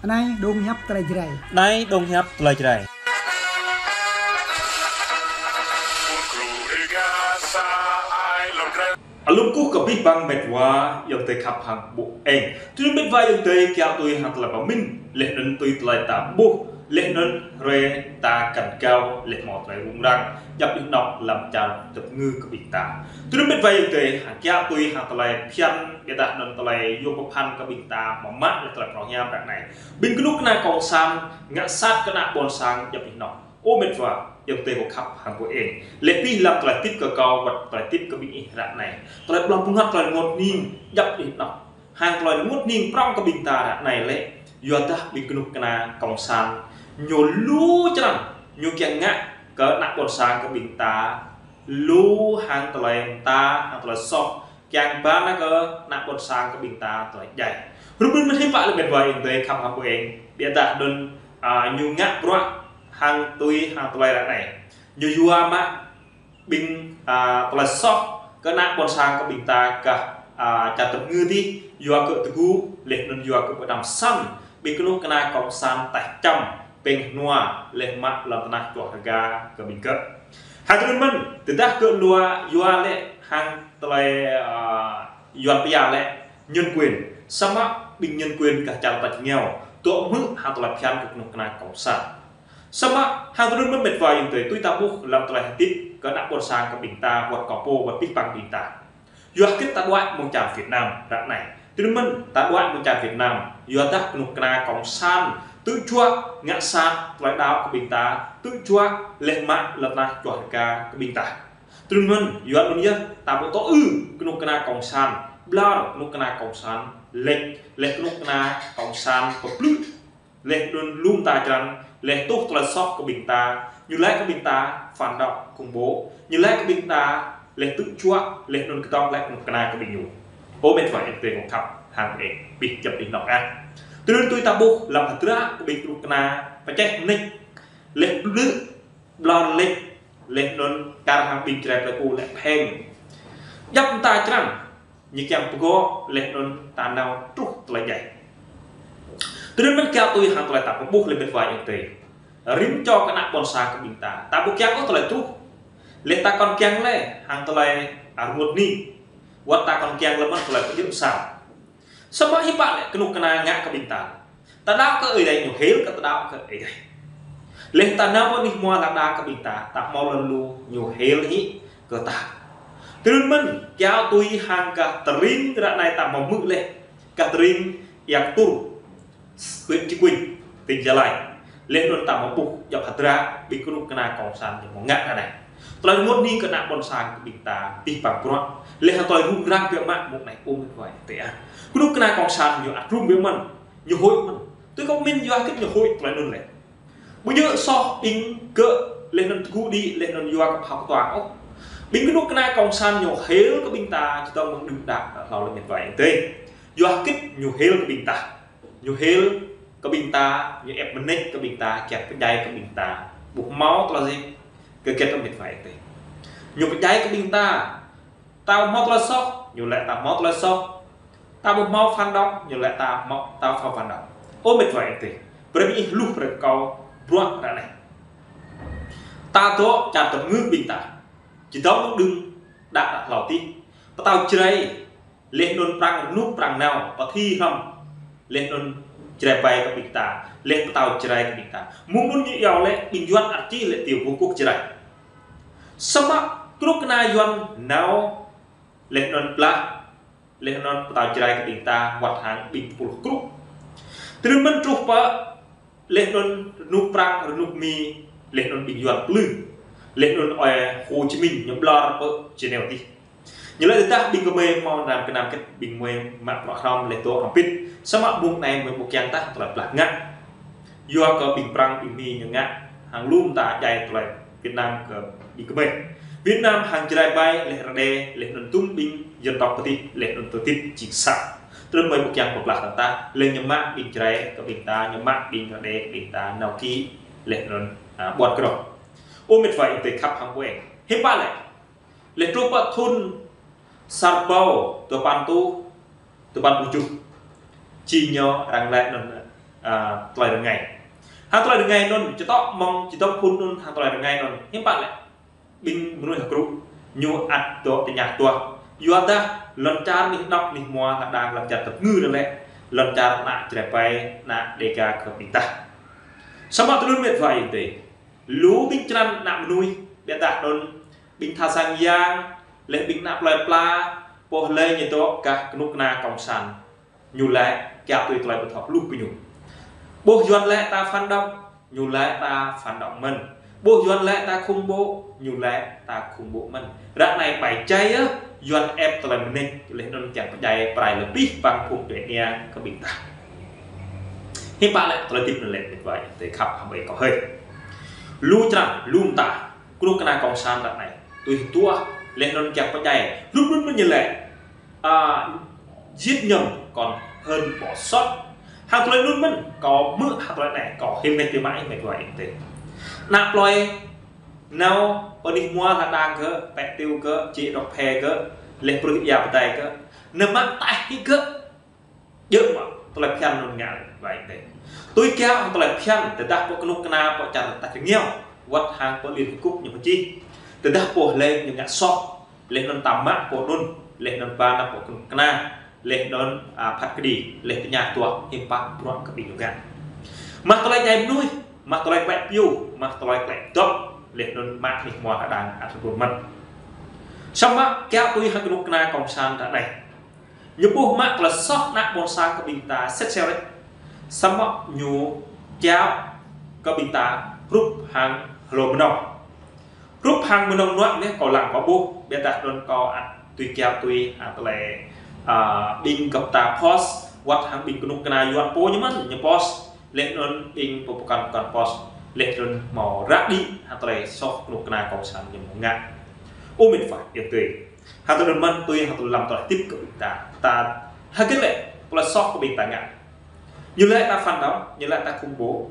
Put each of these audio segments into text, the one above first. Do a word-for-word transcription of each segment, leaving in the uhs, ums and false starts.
Anai dong hiăp tơlơi Jrai. Anai dong hiăp tơlơi Jrai. Alum kuh kơ abih bang met wa ayŏng adơi khăp hăng ƀu eng. Tui anŭn met wa ayŏng adơi kiaŏ tui hăng tơlơi pơmĭn, laih anŭn tui tơlơi ta ƀuh, laih anŭn hrơi ta kăn gao, laih hmâo tơlơi rŭng răng, djăp anih anŏ lăm čar tơpơngư kơ ƀing ta. Tui anŭn met wa ayŏng adơi, hăng kiaŏ tui hăng tơlơi phiăn, ƀiădah anŭn tơlơi yua pơphan kơ ƀing ta, mơ̆ mă laih tơlơi prŏng hiam ră anai. Ƀing kơnuk kơna kông sản, ngă sat kơ ană ƀôn sang djăp anih anŏ. Ơ met wa ayŏng adơi khăp hăng ƀu eng. Laih pih lăm tơlơi tip kơ kâo, wơ̆t tơlơi tip kơ ƀing ih ră anai. Tơlơi ƀlŏr bơngăt tơlơi rơngot hning djăp anih anŏ. Hăng tơlơi rơngot hning prŏng kơ ƀing ta ră anai lĕ, yua dah ƀing kơnuk kơna kông sản ñu lu črăn, ñu kiăng ngă kơ ană ƀôn sang kơ ƀing ta, lu hăng tơlơi mơta, hăng tơlơi soh, kiăng ba nao kơ ană ƀôn sang kơ ƀing ta tơlơi djai. Rup anŭn mơ̆n hiư̆m pă lĕ met wa ayŏng adơi khăp hăng ƀu eng. Ƀiădah anŭn, a, ñu ngă bruă hăng tui hăng tơlơi ră anai. Ñu yua mă ƀing, a, tơlơi soh kơ ană ƀôn sang kơ ƀing ta gah, a, čar tơpơngư tih, yua kơ tơgŭ, laih anŭn yua kơ pơđăm săn, ƀing kơnuk kơna kông sản taih čăm, pĕng hơnua, laih mă lŏn tơnah čuah rơga kơ ƀing gơ̆. Hăng tui anŭn mơ̆n, tơdah gơ̆ lua yua lĕ hăng tơlơi, a, Yuan pia lĕ nhân quyền, samơ̆ ƀing nhân quyền gah čar tač ngeo, tŭ hmư̆ hăng tơlơi phiăn kơ kơnuk kơna kông sản. Samơ̆ hăng tui anŭn mơ̆n met wa ayŏng adơi, tui ta ƀuh lăm tơlơi hơdip kơ ană ƀôn sang kơ ƀing ta, wơ̆t kơ pô, wơ̆t abih bang ƀing ta. Yua hơget ta đuaĭ mơ̆ng čar Việt Nam ră anai. Tui anŭn mơ̆n ta đuaĭ mơ̆ng čar Việt Nam, yua dah kơnuk kơna kông sản, tŭ juă ngă sat tơlơi đaŏ kơ ƀing ta, tŭ juă laih mă lŏn tơnah čuah rơga kơ ƀing ta. Tui anŭn mơ̆n, yua anŭn yơh, ta ƀu tŭ ư kơnuk kơna kông sản, ƀlŏr kơnuk kơna kông sản, lĕ, lĕ kơnuk kơna kông sản pơplư, laih anŭn lŏm ta črăn, laih tuh tơlơi soh kơ ƀing ta, ñu laĭ kơ ƀing ta phản động khủng bố, ñu laĭ kơ ƀing ta, laih tŭ juă, laih anŭn kơdŏng laĭ kơnuk kơna kơ ƀing ñu. Ơ met wa ayŏng adơi khăp hăng ƀu eng, pih djăp anih anŏ ah. Tui anŭn tui ta ƀuh lăm hơdră kơ ƀing kơnuk kơna pơčeh mơneč, laih blư̆ ƀlŏr lĕ, laih anŭn kar hăng ƀing Jrai plơi pô lĕ pheng. Djăp mơta črăn, ñu kiăng pơgŏ, laih anŭn ta nao truh tơlơi djai. Tui anŭn mơ̆n kiaŏ tui hăng tơlơi ta pơƀuh lĕ met wa ayŏng adơi. Rĭm čô kơ ană ƀôn sang kơ ƀing ta, ta ƀu kiăng ôh tơlơi truh. Laih ta kŏn kiăng lĕ hăng tơlơi, a, rơngot hning. Wơ̆t ta kŏn kiăng lĕ mơ̆n tơlơi pơjing sa. Samơ̆ hiư̆m pă lĕ kơnuk kơna ngă kơ ƀing ta. Ta đaŏ kơ Ơi Adai ñu hil kơ ta đaŏ kơ Ơi Adai. Laih ta nao pơ anih hmua lŏn đa kơ ƀing ta, ta hmâo lŏn lu ñu hil hĭ kơ ta. Tui anŭn mơ̆n, kiaŏ tui hăng gah tơring ră anai ta hmâo hmư̆ laih, gah tơring Ia Ktur, huyện Chư Kuin, tỉnh Gia Lai. Laih anŭn ta hmâo ƀuh djăp hơdră ƀing kơnuk kơna kông sản ñu hmâo ngă ră anai. Tơlơi rơngot hning kơ ană ƀôn sang kơ ƀing ta, abih bang bruă. Laih hăng tơlơi rŭng răng biă mă mơ̆ng anai ơ met wa ayŏng adơi ah. Kơnuk kơna kông sản ñu ăt rŭng biă mă, ñu hơi mă. Tui kâo pơmĭn yua hơget ñu hơi tơlơi anŭn lĕ. Ƀu djơ̆ soh ƀing gơ̆ laih anŭn tơgŭ đĭ laih anŭn yua kơ phao kơtuang ôh. Ƀing kơnuk kơna kông sản ñu hil kơ ƀing ta, čơdơ̆ng mơ̆ng đưm đă hlâo lĕ met wa ayŏng adơi. Yua hơget ñu hil kơ ƀing ta. Ñu hil kơ ƀing ta, ñu ĕp mơneč kơ ƀing ta, kiăng pơdjai kơ ƀing ta. Ƀu hmâo tơlơi hơget kơ hơget ôh met wa ayŏng adơi. Ñu pơdjai kơ ƀing ta. Ta hmâo tơlơi soh, ñu laĭ ta hmâo tơlơi soh. Ta ƀu hmâo phản động, ñu laĭ ta hmâo, ta hmâo phản động. Ơ met wa ayŏng adơi. Brơi ƀing ih hluh brơi kơ kâo bruă ră anai. Ta dŏ čar tơpơngư ƀing ta. Čơdơ̆ng mơ̆ng đưm đă hlâo tih. Pơtao Jrai, laih anŭn prăng rơnŭk prăng nao, pơthâo hrŏm. Laih anŭn Jrai ƀai kơ ƀing ta, laih pơtao Jrai kơ ƀing ta. Mơ̆ng anŭn ñu iâu lĕ ƀing Yuan ăt čih lĕ tiểu vương quốc Jrai. Samơ̆ kơnuk kơna Yuan nao, laih anŭn blah, laih anŭn pơtao Jrai kơ ƀing ta, wơ̆t hăng ƀing pơpŭ krŭ. Tui anŭn mơ̆n truh pơ, laih anŭn rơnŭk prăng, rơnŭk Mi, laih anŭn ƀing Yuan plư. Laih anŭn ơi Hồ Chí Minh ñu ƀlŏr pơ Geneva tih. Ñu laĭ tơdah ƀing gơmơi hmâo anăm kơnăm kĕt ƀing gơmơi mă bruă hrŏm laih dŏ hrŏm pĭt. Samơ̆ mơ̆ng anai gơmơi ƀu kiăng tah tơlơi blah ngă. Yua kơ ƀing prăng ƀing Mi ñu ngă hăng lŏm ta djai tơlơi Việt Nam kơ ƀing gơmơi. Việt Nam hăng Jrai ƀai laih Rađê laih anŭn tŭm ƀing dân tộc pơ tih laih anŭn tơtĭt jing sa. Tơl gơmơi ƀu kiăng pơblah tah laih ñu mă ƀing Jrai kơ ƀing ta, ñu mă ƀing Rađê kơ ƀing ta nao kĭ laih anŭn, a, ƀuăn kơdŏh. Ơ met wa ayŏng adơi khăp hăng ƀu eng. Hiư̆m pă lĕ. Laih truh pơ thŭn sa rơbâo dua păn tuh, dua păn pluh tơjuh. Či ñu arăng laĭ anŭn, a, tơlơi rơngai. Hăng tơlơi rơngai anŭn, čơtŏk mơ̆ng či dŏp phŭn anŭn, hăng tơlơi rơngai anŭn, hiư̆m pă lĕ ƀing mơnuih hơkrŭ ñu ăt dŏ tơña tuah. Yua dah lŏn čar anih anŏk anih hmua hơđang lăm čar tơpơngư anŭn lĕ lŏn čar ană Jrai ƀai, ană Dêga kơ ƀing ta. Samơ̆ tui anŭn mĕt wa ayŏng adơi, lu ƀing črăn ană mơnuih, ƀiădah anŭn ƀing tha sang yang, leh ƀing ană plơi pla, pô hlơi ñu dŏ gah kơnuk kơna kông san, ñu lĕ kiăo tui tơlơi pơtô hluh kơ ñu. Ƀuh Yuan lĕ ta phản động, ñu lĕ ta phản động mơ̆n. Ƀuh Yuan lĕ ta khủng bố, ñu lĕ ta khủng bố mơ̆n. Ră anai ƀai čai yơh, Yuan ĕp tơlơi mơneč, leh anŭn kiăng pơdjai pơrai lơbih ƀăng phung djuai ania kơ ƀing ta. Hiư̆m pă lĕ tơlơi hơdip anŭn lĕ mĕt wa ayŏng adơi khăp hăng ƀai kâo hơi. Lu črăn, lu mơta, kơnuk kơna kông san ră anai tui hơtua, leh anŭn kiăng pơdjai, rup anŭn mơ̆n ñu lĕ, a, giết nhầm còn hơn bỏ sót. Hăng tơlơi anŭn mơ̆n, kâo hmư̆ hăng tơlơi anai, kâo hil mĕt tơmai mĕt wa ayŏng adơi. Ană plơi nao pơ anih hmua hơđang gơ̆, pĕ tiu gơ̆, či dŏ phe gơ̆, leh prui ia pơdai gơ̆, nao mă taih hĭ gơ̆. Djơ̆ mă tơlơi phiăn anŭn ngă wa ayŏng adơi. Tui kiăo hăng tơlơi phiăn, tơdah pơ kơnuk kơna pơ čar ta kơ ngiao, wơ̆t hăng pơ Liên Hợp Quốc ñu pơčih. Tơdah pô hlơi ñu ngă soh, leh anŭn ta mă pô anŭn, leh anŭn ba nao pơ kơnuk kơna, leh anŭn, a, phat kơđi, leh tơña tuah, hiư̆m pă bruă kơ ƀing ñu ngă. Mă tơlơi djai mơnuih, mă tơlơi klĕ piu, mă tơlơi klĕ dŏp, leh anŭn mă anih hmua hơđang ăt rơgơ̆ mơ̆n. Samơ̆ kiăo tui hăng kơnuk kơna kông san ră anai. Ñu ƀuh mă tơlơi soh ană ƀôn sang kơ ƀing ta sĕt seo rĕ. Samơ̆ ñu kiăo kơ ƀing ta hrup hăng hlô mơnong. Hrup hăng mơnong mơnuă leh kâo lăng kâo ƀuh, ƀiădah anŭn kâo ăt tui kiăo tui, a, tơlơi, a, ƀing gơp ta post, wơ̆t hăng ƀing kơnuk kơna Yuan pô ñu mơ̆n, ñu post, leh anŭn ƀing pơkŏn pơkŏn post, leh anŭn hmâo ră đĭ hăng tơlơi soh kơnuk kơna kông san ñu hmâo ngă. Ơ mĕt wa ayŏng adơi. Hăng tơlơi anŭn mơ̆n tui hăng tơlơi lăm tơlơi hơdip kơ ƀing ta. Ta hơget lĕ tơlơi soh kơ ƀing ta ngă. Ñu lĕ ta phản động, ñu lĕ ta khủng bố.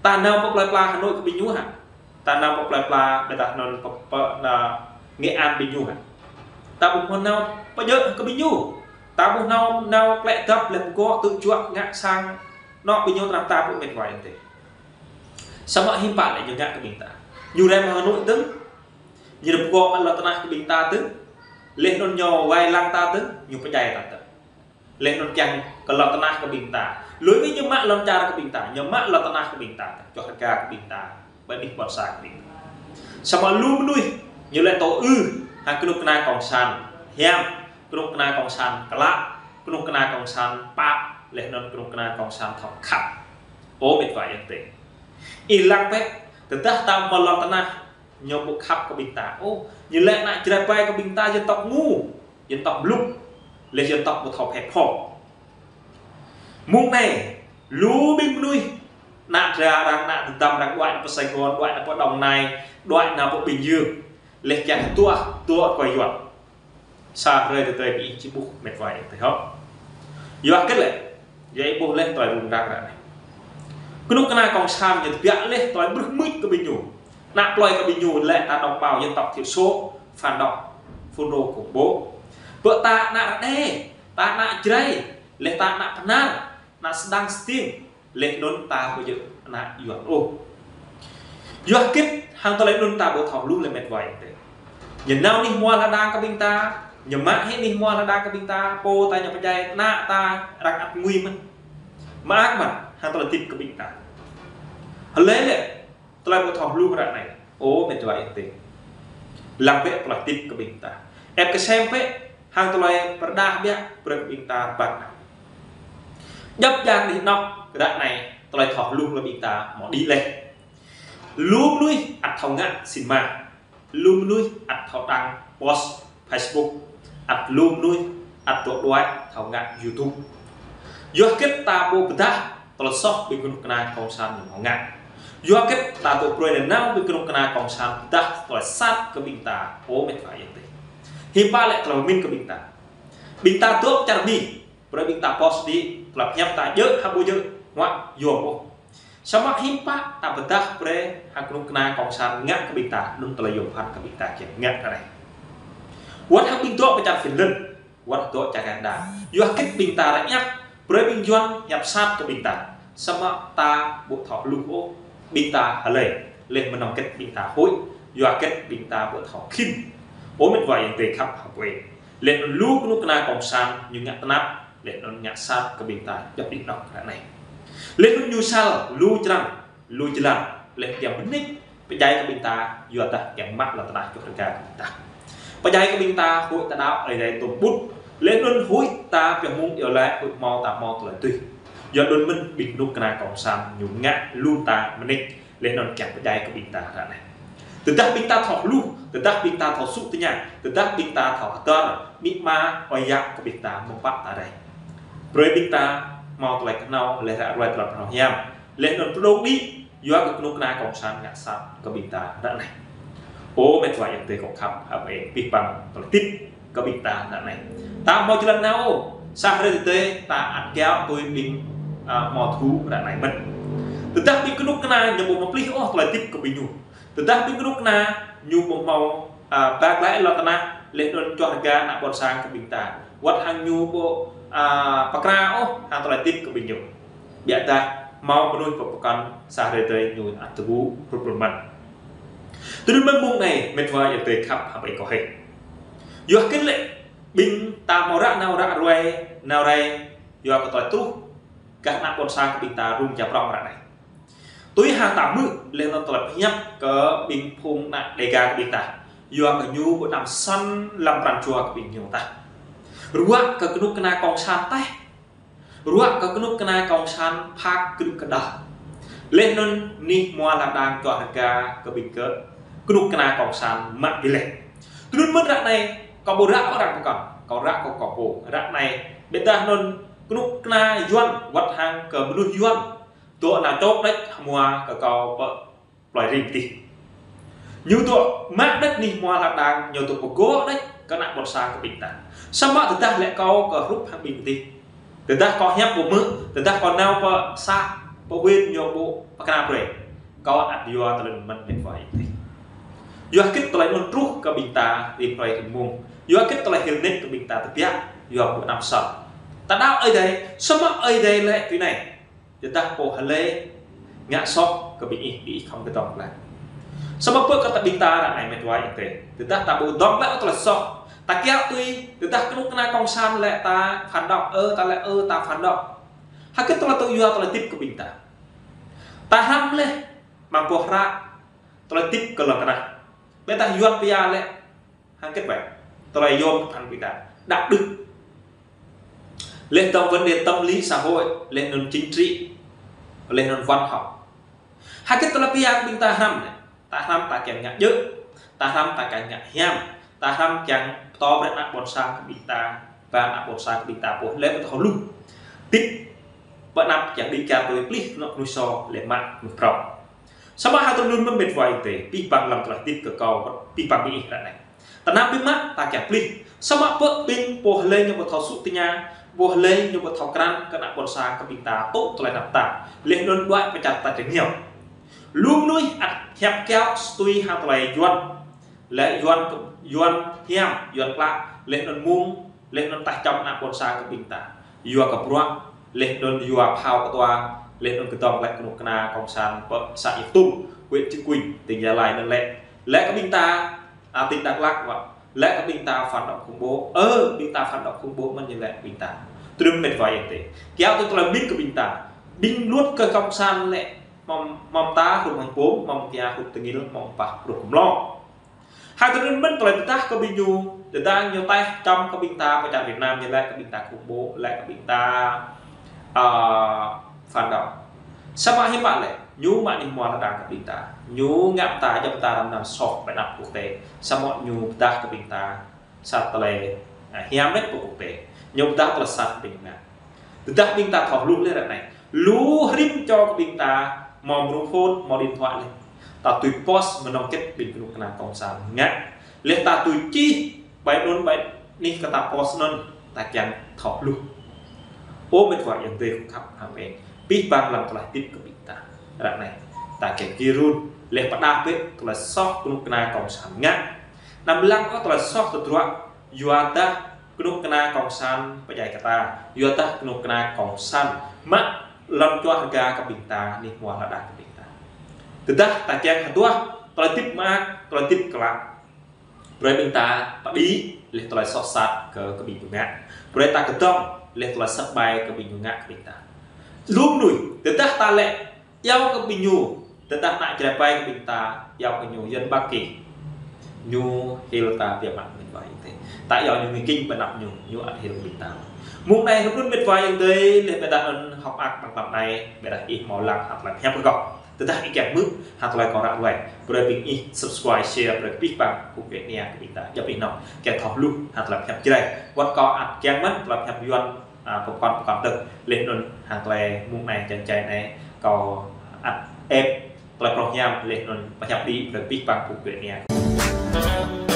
Ta nao pơ plơi pla Hà Nội kơ ƀing ñu hă. Ta nao pơ plơi pla, ƀiădah anŭn pơ, pơ, na, Nghệ An ƀing ñu hă. Ta ƀu hmâo nao pơjơ̆ kơ ƀing ñu. Ta ƀu hmâo nao klĕ dăp leh pơgŏ tŭ juă ngă sang anŏ ƀing ñu tơnap tap ƀu mĕt wa ayŏng adơi. Samơ̆ hiư̆m pă lĕ ñu ngă kơ ƀing ta. Ñu rai mơ̆ng Hà Nội dơ̆ng. Ñu rai pơgŏ mă lŏn tơnah kơ ƀing ta dơ̆ng. Leh anŭn ñu wai lăng ta dơ̆ng, ñu pơdjai ta dơ̆ng. Leh anŭn kiăng kơ lŏn tơnah kơ ƀing ta. Lui ƀing ñu mă lŏn čar kơ ƀing ta, ñu mă lŏn tơnah kơ ƀing ta, čoh rơga kơ ƀing ta, ƀơi anih ƀôn sang kơ ƀing ta. Samơ̆ lu mơnuih, ñu lĕ tŏ ư, hăng kơnuk kơna kông san hiam, kơnuk kơna kông san klă, kơnuk kơna kông san pap, leh anŭn kơnuk kơna kông san thâo khăp. Ơ mĕt wa ayŏng adơi. Ih lăng bĕ, tơdah ta mă lŏn tơnah, ñu ƀu khăp kơ ƀing ta. Ơ, ñu lĕ ană Jrai ƀai kơ ƀing ta dân tộc ngu, dân tộc blŭk, leh dân tộc ƀu thâo phe pho. Mơ̆ng anai, lu ƀing mơnuih, ană dra arăng, ană dơdăm arăng, đuaĭ nao pơ Sài Gòn, đuaĭ nao pơ Đồng Nai, đuaĭ nao pơ Bình Dương, leh kiăng tuah, tuah kơ Yuan. Sa hrơi tơdơi ƀing ih či ƀuh mĕt wa ayŏng adơi hŏ. Yua hơget lĕ, yua ih ƀuh leh tơlơi rŭng răng ră anai. Kơnuk kơna kông san ñu tơbiă leh tơlơi brưh mưč kơ ƀing ñu. Ană plơi kơ ƀing ñu lĕ ta đồng bào dân tộc thiểu số, phản động, phun rô khủng bố. Pơ ta ană Rơđê, ta ană Jrai, leh ta ană Bahnar, ană Sêdang Stiêng, leh anŭn ta ƀu djơ̆ ană Yuan ôh. Yua hơget hăng tơlơi anŭn ta ƀu thâo hluh lĕ mĕt wa ayŏng adơi. Ñu nao anih hmua hơđang kơ ƀing ta, ñu mă hĭ anih hmua hơđang kơ ƀing ta, pô ta ñu pơdjai, ană ta arăng ăt ngui mơ̆n. Mơak mơ̆n hăng tơlơi hơdip kơ ƀing ta. Hlơi lĕ tơlơi ƀu thâo hluh ră anai. Ơ mĕt wa ayŏng adơi. Lăng bĕ tơlơi hơdip kơ ƀing ta. Ĕp kơsem bĕ hăng tơlơi pơrơđah biă brơi kơ ƀing ta rơbat nao. Djŏp djang anih anŏk ră anai tơlơi thâo hluh lĕ ƀing ta hmâo đĭ leh. Lu mơnuih ăt thâo ngă sĭn mă. Lu mơnuih ăt thâo đăng post Facebook, ăt lu mơnuih ăt dŏ đuaĭ thâo ngă YouTube. Yua hơget ta ƀu pơdah tơlơi soh ƀing kơnuk kơna kông san ñu hmâo ngă. Yua hơget ta dŏ brơi nanao ƀing kơnuk kơna kông san pơdah tơlơi sat kơ ƀing ta, ơ mĕt wa ayŏng adơi. Hiư̆m pă lĕ tơlơi pơmĭn kơ ƀing ta. Ƀing ta dŏ čar Mi, brơi ƀing ta post đĭ, tơlơi pơhiăp ta djơ̆ hă ƀu djơ̆, huă yôm ôh. Samơ̆ hiư̆m pă ta pơdah brơi hăng kơnuk kơna kông san ngă kơ ƀing ta, anŭn tơlơi yôm phăn kơ ƀing ta kiăng ngă ră anai. Wơ̆t hăng ƀing dŏ pơ čar Finland, wơ̆t dŏ čar Canada. Yua hơget ƀing ta ră ñăk, brơi ƀing Yuan hiăp sat kơ ƀing ta. Samơ̆ ta ƀu thâo hluh ôh, ƀing ta hlơi, laih mơnơ̆ng hơgĕt ƀing ta huĭ, yua hơgĕt ƀing ta ƀu thâo khĭn. Ơ met wa ayŏng adơi khăp hăng ƀing. Laih anŭn lu kơnuk kơna kông sản ñu ngă tơnap, laih anŭn ngă sat kơ ƀing ta djŏp anih anŏ ră anai. Laih anŭn ñu săl lu črăn, lu jơlan, laih anŭn mơneč pơdjai kơ ƀing ta, yua dah kiăng mă lŏn tơnah čư̆ rơga kơ ƀing ta. Pơdjai kơ ƀing ta huĭ ta đaŏ Ơi Adai tơm ƀut, laih anŭn huĭ ta pioh mơ̆ng iâu laĭ, huĭ hmâo ta hmâo tơlơi tui. Yua anŭn mơ̆n ƀing kơnuk kơna kông sản ñu ngă lu ta mơneč, laih anŭn kiăng pơdjai kơ ƀing ta ră anai. Tơdah ƀing ta thâo hluh, tơdah ƀing ta thâo sŭ tơña, tơdah ƀing ta thâo hơdơr, amĭ ama ơi yă kơ ƀing ta mơ̆ng pă ta rai. Brơi ƀing ta hmâo tơlơi kơhnâo, laih ră ruai tơlơi pơhnâo hiam, laih anŭn pơdŏng đĭ, yua kơ kơnuk kơna kông sản ngă sat kơ ƀing ta ră anai. Ơ met wa ayŏng adơi kông khăp hăng ƀing, pih păng tơlơi tip kơ ƀing ta ră anai. Ta hmâo jơlan nao, sa hrơi tơdơi ta ăt kiaŏ tui ƀing, a, hmâo tơgŭ ră anai mơ̆n. Tơdah ƀing kơnuk kơna ñu ƀu hmâo pơplih ôh tơlơi tip kơ ƀing ñu. Tơdah ƀing kơnuk kơna ñu ƀu hmâo, a, ba glaĭ lŏn tơnah, laih anŭn čư̆ rơga ană ƀôn sang kơ ƀing ta. Wơ̆t hăng ñu ƀu, a, pơkra ôh hăng tơlơi tip kơ ƀing ñu. Biă dah hmâo mơnuih pơpơkŏn sa hrơi tơdơi ñu ăt tơgŭ hrup hrup mơ̆n. Tui anŭn mơ̆n mông anai, met wa ayŏng adơi khăp hăng ƀing kâo hơi. Yua hơgĕt lĕ ƀing ta hmâo ră nao ră ruai, nao rai, yua kơ tơlơi truh gah ană ƀôn sang kơ ƀing ta rŭng čar prŏng ră anai. Tui hăng ta hmư̆ laih anŭn tơlơi pơhiăp kơ ƀing phung ană Dêga kơ ƀing ta. Yua kơ ñu ƀu anăm sŏn lăm pran jua kơ ƀing ñu tah. Ruă kơ kơnuk kơna kông sản tah. Ruă kơ kơnuk kơna kông sản phak kơnuk kơna. Laih anŭn anih hmua lŏn đang čư̆ rơga kơ ƀing kơ kơnuk kơna kông sản mă dih laih. Tui anŭn mơ̆n ră anai, kâo ƀu ră kơ arăng pơkŏn, kâo ră kơ kâo pô. Ră anai, ƀiă dah anŭn kơnuk kơna Yuan, wơ̆t hăng kơ mơnuih Yuan. Dŏ nao čŏk đĕč hmua kơ kâo pơ plơi Rim tih. Ñu dŏ mă đĕč anih hmua lŏn đang, ñu dŏ pơgŏ đĕč kơ ană ƀôn sang kơ ƀing ta. Samơ̆ tơdah lĕ kâo kơ hrup hăng ƀing tih. Tơdah kâo hiăp ƀu hmư̆, tơdah kâo nao pơ să, pơ huyện ñu ƀu pơkra brơi. Kâo ăt yua tơlơi mơ̆n met wa ayŏng adơi. Yua hơgĕt tơlơi anŭn truh kơ ƀing ta rĭm hrơi rĭm mông. Yua hơgĕt tơlơi hil nač kơ ƀing ta tơbiă, yua ƀu anăm sŏn. Ta đaŏ Ơi Adai, samơ̆ Ơi Adai lĕ tui anai. Tơdah pô hlơi ngă soh kơ ƀing ih, ƀing ih khŏm kơdŏng glaĭ. Samơ̆ pơ kơ ta ƀing ta ră anai met wa ayŏng adơi. Tơdah ta ƀu dŏng glaĭ tơlơi soh. Ta kiaŏ tui, tơdah kơnuk kơna kông sản lĕ ta phản động, ơ, ta lĕ, ơ, ta phản động. Hơgĕt tơlơi tŭ yua tơlơi tip kơ ƀing ta. Ta hrăm laih, mă boh hră, tơlơi tip kơ lŏn tơnah. Ƀiă dah Yuan pia lĕ, hơgĕt wơ̆t. Tơlơi yôm kơ phăn ƀing ta. Đạo đức. Laih dŏng vấn đề tâm lý xã hội, laih anŭn chính trị, laih anŭn văn học. Hơgĕt tơlơi pia kơ ƀing ta hrăm anai. Ta hrăm ta kiăng ngă djơ̆, ta hrăm ta kiăng ngă hiam, ta hrăm kiăng pơtô brơi ană ƀôn sang kơ ƀing ta, ba ană ƀôn sang kơ ƀing ta pô, laih pơtô hluh. Tip, pơanăp kiăng đĭ kiăng tui plih, anŏ mơnuih sô, laih mă mơnuih prŏng. Samơ̆ hăng tơlơi anŭn mơ̆n met wa ayŏng adơi, pih păng lăm tơlơi tip kơ kâo, pih păng ƀing ih ră anai. Tơnap biă mă ta kiăng plih. Samơ̆ pơ ƀing pô hlơi ñu ƀu thâo sŭ tơña, pô hlơi ñu ƀu thâo krăn kơ ană ƀôn sang kơ ƀing ta tŭ tơlơi tơnap tap. Laih anŭn đuaĭ pơčah ta čơngiao. Lu mơnuih ăt hiăp kiaŏ tui hăng tơlơi Yuan. Lĕ Yuan, Yuan hiam, Yuan klă, laih anŭn mơ̆ng laih anŭn tah čăm ană ƀôn sang kơ ƀing ta. Yua kơ bruă, laih anŭn yua phao kơtua, laih anŭn kơdŏng glaĭ kơnuk kơna kông sản pơ să Ia Tŭm, huyện Chư Kuin, tỉnh Gia Lai anŭn lĕ. Lĕ kơ ƀing ta, a, tỉnh Đắk Lắk wơ̆t. Lĕ kơ ƀing ta phản động khủng bố. Ơ, ƀing ta phản động khủng bố mơ̆n ñu lĕ ƀing ta. Tui anŭn met wa ayŏng adơi. Kiaŏ tui tơlơi mĭn kơ ƀing ta. Ƀing luật kơ kông sản lĕ, mơ̆ng, mơ̆ng ta hrup hăng pôm, mơ̆ng kia hrup tơngil, mơ̆ng pah hrup kơmlông. Hăng tơlơi anŭn mơ̆n tơlơi pơdah kơ ƀing ñu, tơdah ñu tah čăm kơ ƀing ta, pơ čar Việt Nam ñu lĕ kơ ƀing ta khủng bố, lĕ kơ ƀing ta, a, phản động. Samơ̆ hiư̆m pă lĕ, ñu mă anih hmua lŏn đang kơ ƀing ta. Ñu ngă ta, djŏp ta răm anăn soh pơ anăp quốc tế. Samơ̆ ñu pơdah kơ ƀing ta, sat tơlơi, a, hiam đĕč pơ quốc tế. Ñu pơdah tơlơi sat ƀing ngă. Tơdah ƀing ta thâo hluh laih ră anai. Lu rĭm čô kơ ƀing ta, hmâo mrô phôn, hmâo điện thoại laih. Ta tui post mơnơ̆ng hơgĕt ƀing kơnuk kơna kông sản ngă. Laih ta tui čih, bai anŭn bai anih kơ ta post anŭn, ta kiăng thâo hluh. Ơ met wa ayŏng adơi kâo khăp hăng ƀing. Pih păng lăm tơlơi tip kơ ƀing ta. Ră anai. Ta kiăng gir run, laih pơdah bĕ, tơlơi soh kơnuk kơna kông sản ngă. Anăm lăng ôh tơlơi soh tơdruă, yua dah kơnuk kơna kông sản pơdjai kơ ta, yua dah kơnuk kơna kông sản mă lŏn čuah rơga kơ ƀing ta, anih hmua lŏn đang kơ ƀing ta. Tơdah ta kiăng hơduah tơlơi hơdip mơak, tơlơi hơdip klă, brơi ƀing ta pơđĭ laih tơlơi soh sat kơ, kơ ƀing ñu ngă. Brơi ta kơdŏng laih tơlơi sat ƀai kơ ƀing ñu ngă kơ ƀing ta. Lu mơnuih, tơdah ta lĕ iâu kơ ƀing ñu, tơdah ană Jrai ƀai kơ ƀing ta iâu kơ ñu Yuan ƀă kơ ñu hil ta biă mă mĕt wa ayŏng adơi. Ta iâu ñu ngui kinh ƀơi anăp ñu, ñu ăt hil kơ ƀing ta. Mơ̆ng anai hrup anŭn mĕt wa ayŏng adơi, laih ƀiădah anŭn hơ̆k mơak ƀơi anăp anai, ƀiădah ih hmâo lăng hơ̆k mơak hiăp kơ kâo. Tơdah ih kiăng hmư̆ hơ̆k tơlơi kâo ră ruai, brơi ƀing ih subscribe, share, brơi pih păng kơ kơnuk kơna kơ ƀing ta. Djŏp ih nŏng, kiăng thâo hluh hơ̆k tơlơi hiăp Jrai. Wơ̆t kâo ăt kiăng mơ̆n tơlơi hiăp Yuan, a, pơkŏn pơkŏn tơ̆k. Laih anŭn hơ̆k tơlơi mơ̆ng anai čang čai anai kâo ăt ĕp tơlơi prŏng hiam laih anŭn pơhiăp đĭ brơi pih păng kơ kơnuk kơna.